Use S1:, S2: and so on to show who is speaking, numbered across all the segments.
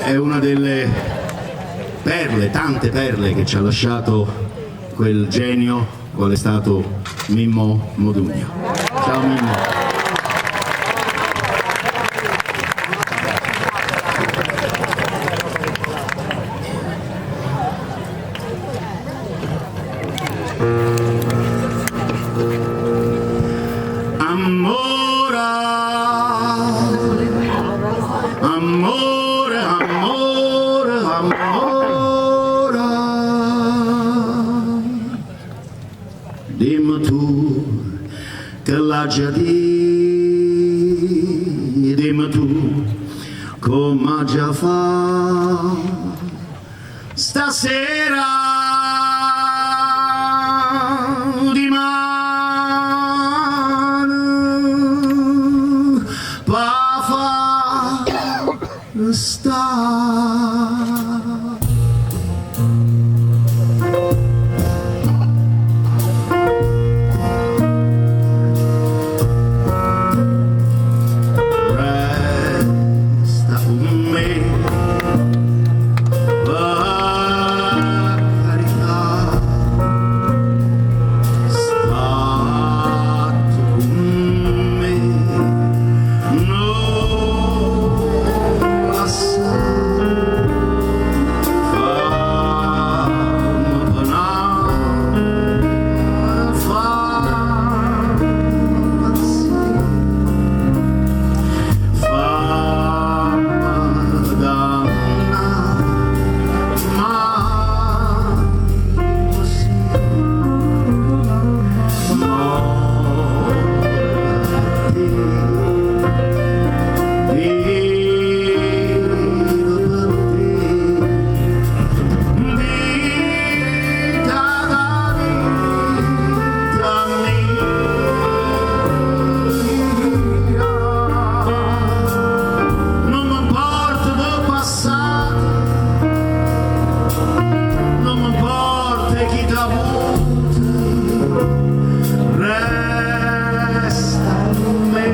S1: È una delle perle, tante perle che ci ha lasciato quel genio qual è stato Mimmo Modugno. Ciao Mimmo. Ammora, ammore, ammore, ammora. Dimme tu che l'aggia di', dimme tu comme aggia fa'. Stasera dimane p' 'a fa restà. Resta cu me. Pe carità, statte cu me, nun lassà, famme penà, famme pazzià. Famme dannà, ma così moro pe te, vivo pe te, vita da vita mia. Nun me 'mporta d' 'o passato, nun me 'mporta 'e chi t'ha avuto, resta cu me,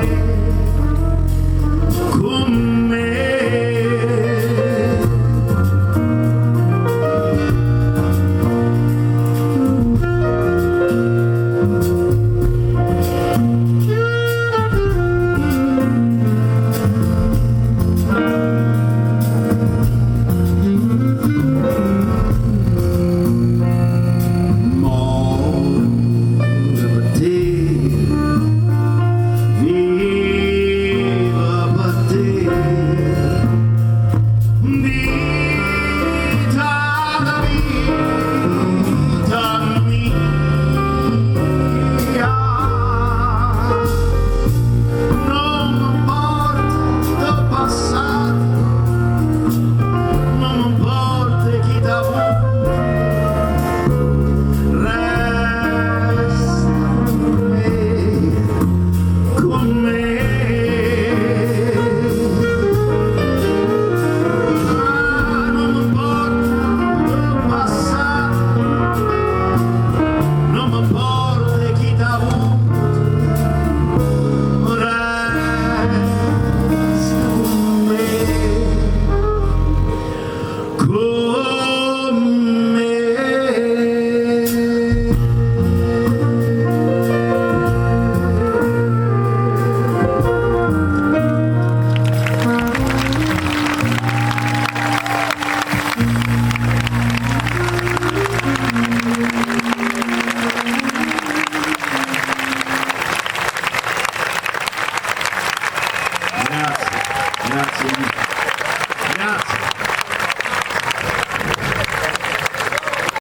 S1: cu me. Moro pe te, vivo pe te, vita da vita mia. Nun me 'mporta d' 'o passato, nun me 'mporta 'e chi t'ha avuto, resta cu me, cu me. Ah, nun me 'mporta d' 'o passato, nun me 'mporta 'e chi t'ha avuto, resta cu me, cu me. Grazie, grazie. Grazie.